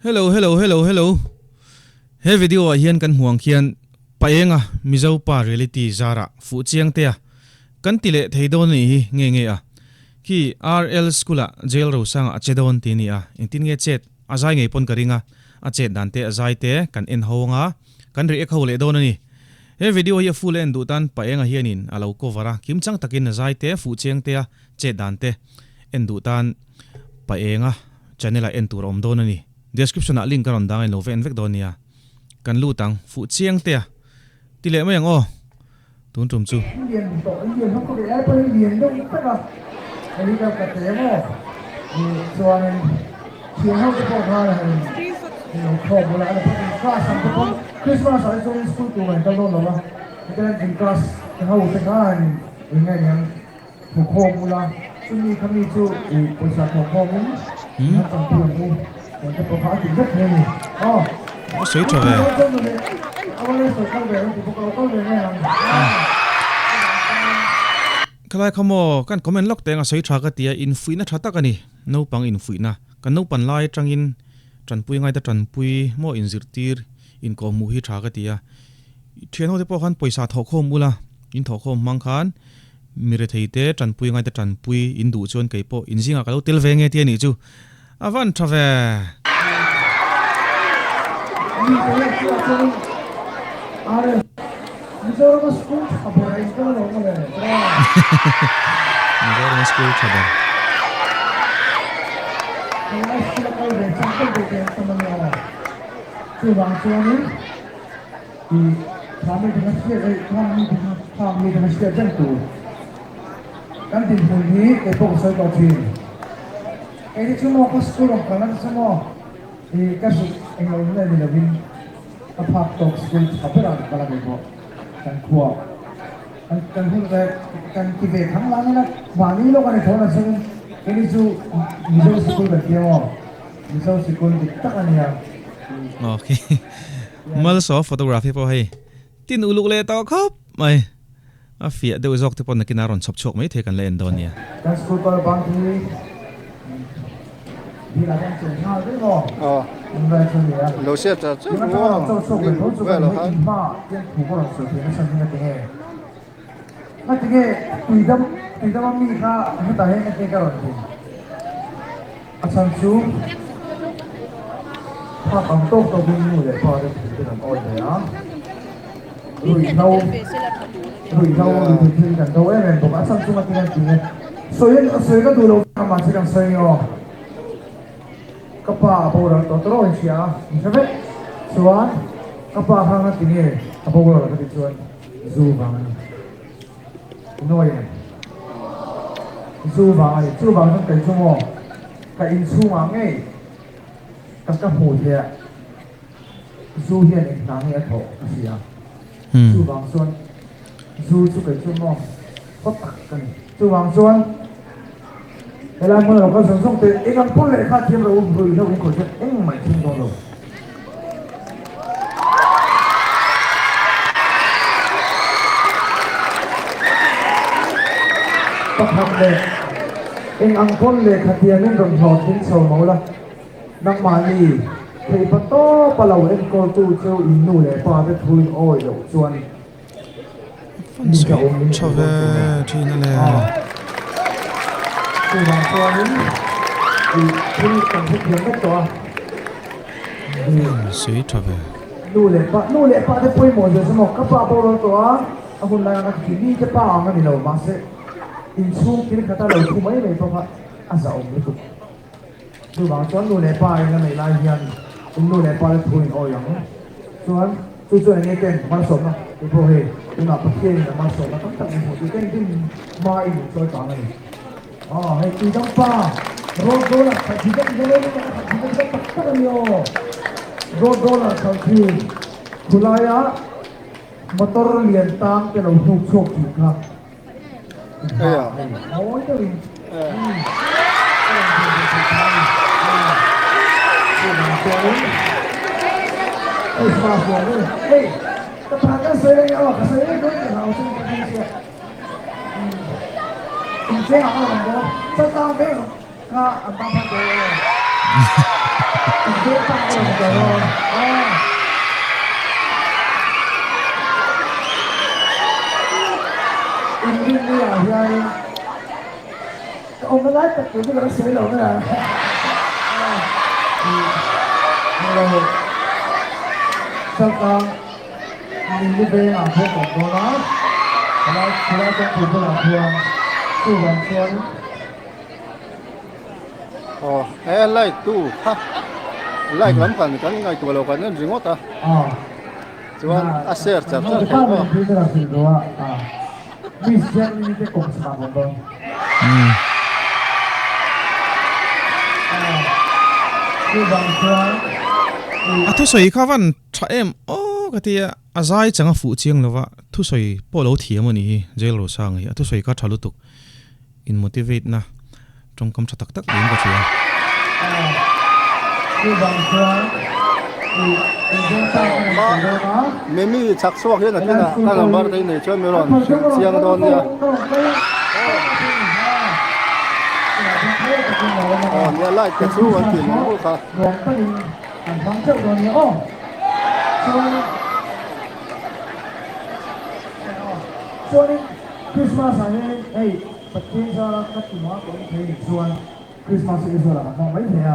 Hello hello hello hello He video ah hian kan hmuh ang khian Paenga Mizo pa reality zarah fuh chiang te a kan ti leh thei dawn a nih hi nge nge a khi RL school ah jail rosanga a che dawn ti a ni a engtin nge chet a zai ngei pawn ka ring a a chet dan te a zai te kan en ho anga kan react ho leh dawn a ni He video hi a full a en duh tan Paenga hianin a lo cover a kimchang takin a zai te fuh chiang te a chet dan te en duh tan Paenga channel ah en tur a awm dawn a ni. Description ah link a rawn dang a in lo va en vek dawn nia. Kan lut ang, fuh chiang te a ti leh mai ang aw tun tum chu. Lian tawh, lian ho ka ve ai pawhin lian deuh tak a, hei ka ka te maw ni chuanin thian ho te pawh khan han in lo khawm ula a in class ang te pawn Christmas ah hi chuan school tur an kal dawn lo a, hetiang in class ho te khan in nge niang. Thawkkhawm ula, chumi kha mi chu i pawisa thawkkhawmin in han changpui ang u, kan te pawh kha a ti vek mai a ni. Aw. A sawi tha ve. Khalai kha maw, kan comment lawk teng a sawi tha ka ti a, infuihna tha tak a ni, naupang infuihna. Kan naupan lai atangin tanpui ngaita tanpui maw inzirtir inkawhhmuh hi tha ka ti a. Thian ho te pawh khan pawisa thawhkhawm ula, in thawhkhawm hmang khan Mi rethei te tanpui ngai te tanpui in duh chuan kei pawh in zingah ka lo tel ve nge tia nih chu a van tha ve. Mi te leh chu a chuan RS Mizorama school tha ber a inkal alawm mawle tiraw. Mizorama school tha ber. Tunlai school a kal ve chang kal ve te an tam a nia aw. Chuvang chuanin. I thla mi dang a hriat rei thla mi dang a thla mi dang a hriat reng tur kan dinhmun hi kei pawh ka sawi tawh thin. Kei ni chu maw ka school rawn kalna te chu maw i ka zuk englo nge ni lovin ka phak tawk school tha berah ka kal a kei pawh kan khua kan kan hun ve kan ti ve thang lang ila mahni lawk a ni tho na chungin kei ni chu Mizo sikul kan tia maw Mizo sikul dik tak a nia. Okay. Malsawm photography pawh hei tin uluk leh tawh khawp mai. A fiah deuh zawk te pawh nakin a rawn chhawp chhuak mai thei kan la en dawn nia. Kan school kal bang hi dil ah kan cheng nghal vek maw? In vai chu nia. Lo hriat ta chu maw? Cho chhuak ve tho chu kan hei in hma hian thu ka rawn sawi thei nasa hi ngatinge? Ngatinge tuidam tuidam a mi kha hetah hian ngatinge ka rawn din? A chhan chu phak ang tawk tawkin nu leh pa te thil te kan awi ve a, ruihhlo ruihhlo ruihtheih thil kan do em em bawk a, a chhan chu ngatin an ti nge sawi sawi ka duh lo mahse kan sawi nge aw ka pa a boral tawh tawrh in hria a in hre vek chuan ka pa kha ngati nge a boral ka ti chuan zu vang a ni. Nawi em? Zu vang a ni. Chu vang chuan kei chu maw ka inchhungah ngei ka ka hmuh theih zu hian eng hna nge a thawh ka hria. Chu vang chuan zu chu kei chu maw khaw tak ka ni. Chu vang chuan helai hmun a lo kal zawng zawng te eng ang pawn lehkha thiam lo ruihhlo in khawih chuan engmah in thleng dawn lo. Pakhat leh eng ang pawn lehkha tiangin rawn hlawhtling chho mo la, nangmahni theipa tawpa lo enkawltu chu in nu leh pa te thu in awi loh chuan mi ka awm in tha ve thin a le. Chuvang chuanin i thil kan hrethiam vek tawh a. Sui tha ve. Nu leh pa, nu leh pa te pawimawh zia chu maw ka pa boral tawh a, a hun lai ang a ti mi te pa ang a ni lo mahse inchhung thil khata lo thu mai mai pawh kha a zahawm lutuk. Chuvang chuan nu leh pa in a neih lai hian in nu leh pa te thu in awi ang. Chuan chu chuan enge ken malsawmna tih pawh hei tunah Pathian in a malsawmna tam tak min hmuh tih ken din hma in min chawi kang a ni. Aw hei tuidam pa road roller khalh thin ka ti zawk em a khalh thin ka ti zawk tak tak a ni aw. Road roller khalh thin khulaia motor lian tang te lo hnuk chhuak thin kha. Aw he light tu kha light lam kan kan ngaihtuah lo kan en ringawt a chuan a share char char thei bawk A thusawi kha van tha em aw ka ti a, a zai chang a fuh chiang lova thusawi pawh lo thiam a nih hi Jail Rosanga hi a thusawi kha tha lutuk. In motivate na tawngkam tha tak tak niin ka hria. Mimi chak chhuak hian a thinah ka number te nei chuan mi rawn hrilh chiang dawn nia. Aw nia light ka chu an tih mawlh mawlh kha. Christmas ah hian hei Pathian zara ka tumah ka awm thei nih chuan Christmas hi Israel ah kan hmang mai thei a.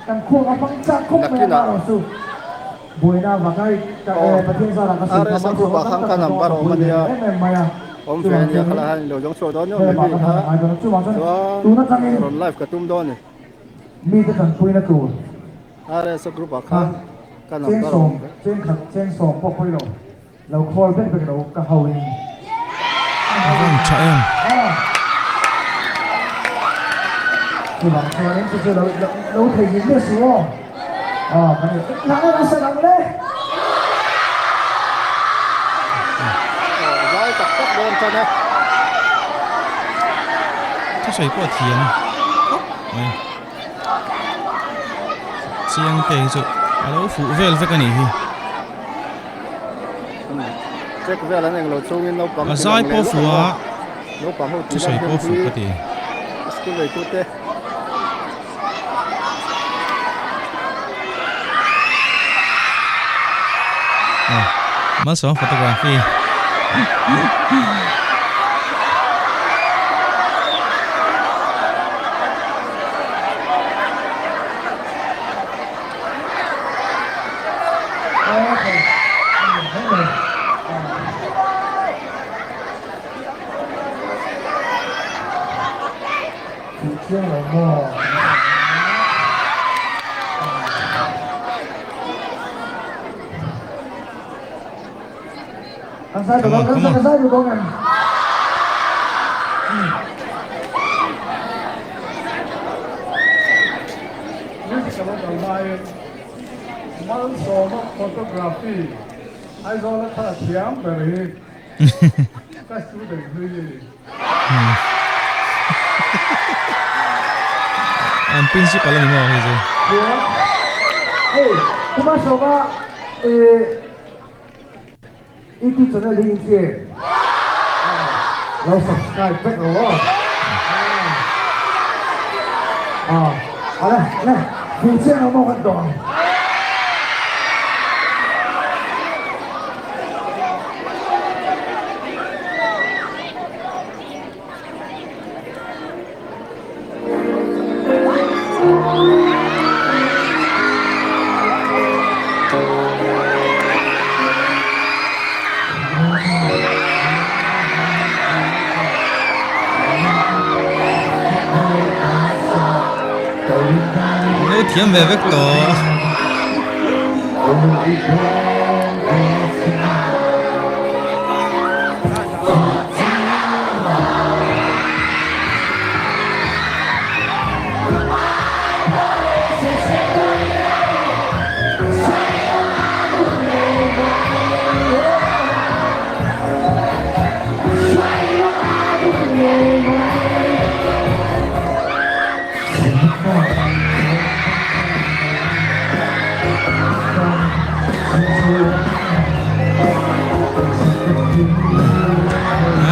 Kan khuak a hmang chak khawp mai a marawh chu buaina vanga Pathian zara ka sawi kha malsawm tam tak ka dawng a ka pui ve em em mai a. Chuvang chuan helamah ka hman a ngai dawn a chuvang chuan tun atangin mite tanpuina tur kha cheng sawm cheng khat cheng sawm pawh pawi lo. Lo khawl vek vek lo ka ho in. A van tha em. Chuvang chuanin chu chu lo lo thei ngei ngei suh aw. Aw kan ni engah nge kan sawi ang le. Aw zai tak tak dawn tan a. Thusawi pawh a thiam khawp mai. Chiang te hi chu a lo fuh vel vek a nih hi. A zai pawh fuh a, thusawi pawh fuh ka ti. Malsawm photography. Come on, come on. Malsawma photography Aizawl a thla thiam ber hi ka student hlui a ni. An principal a ni maw hei chu. Hei Malsawma YouTube channel hi in che lo subscribe vek rawh aw. Ah, ale, ale, fuh chiang lo maw kan tawh ang. Lo thiam ve vek tawh.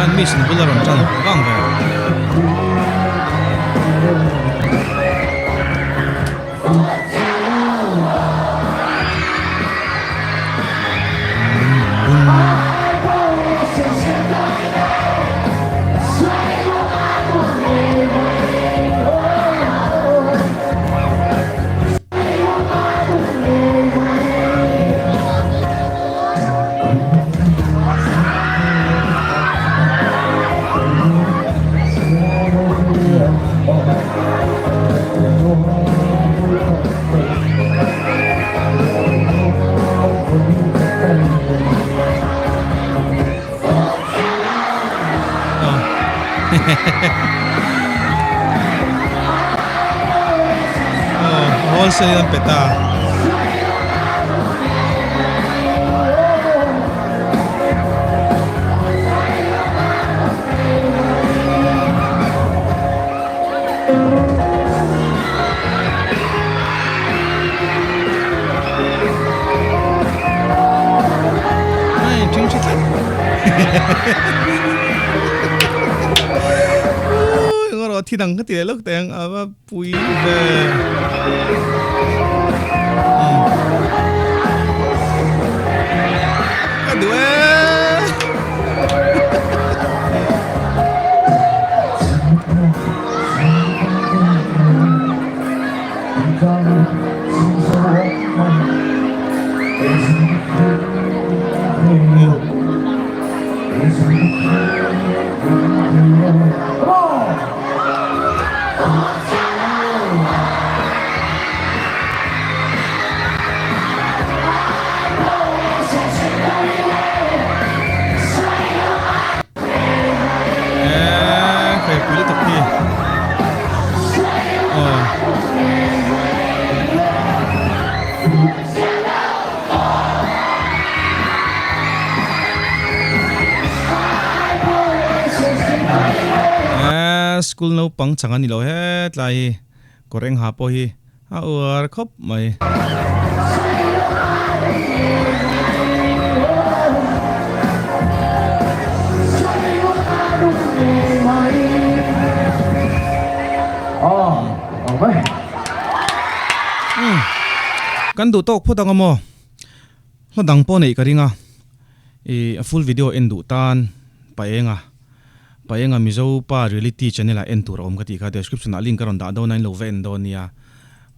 An mission bul a rawn tan vang ve. Wholesale an pe ta. Thi dang ka ti leh lawk teh ang a va pui ve. Ka duh e. School naupang chang a ni lo hetlai hi kawr eng ha pawh hi a uar khawp mai. Kan duh tawk phawt ang a maw? Hla dang pawh neih ka ring a, i a full video en duh tan Paenga, Paenga Mizo pa reality channel ah en tur a awm ka tih kha description ah link ka rawn dah dawn a in lo va en dawn nia,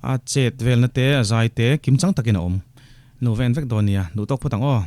a chet velna te a zai te kim chang takin a awm, in lo va en vek dawn nia, duh tawk phawt ang aw.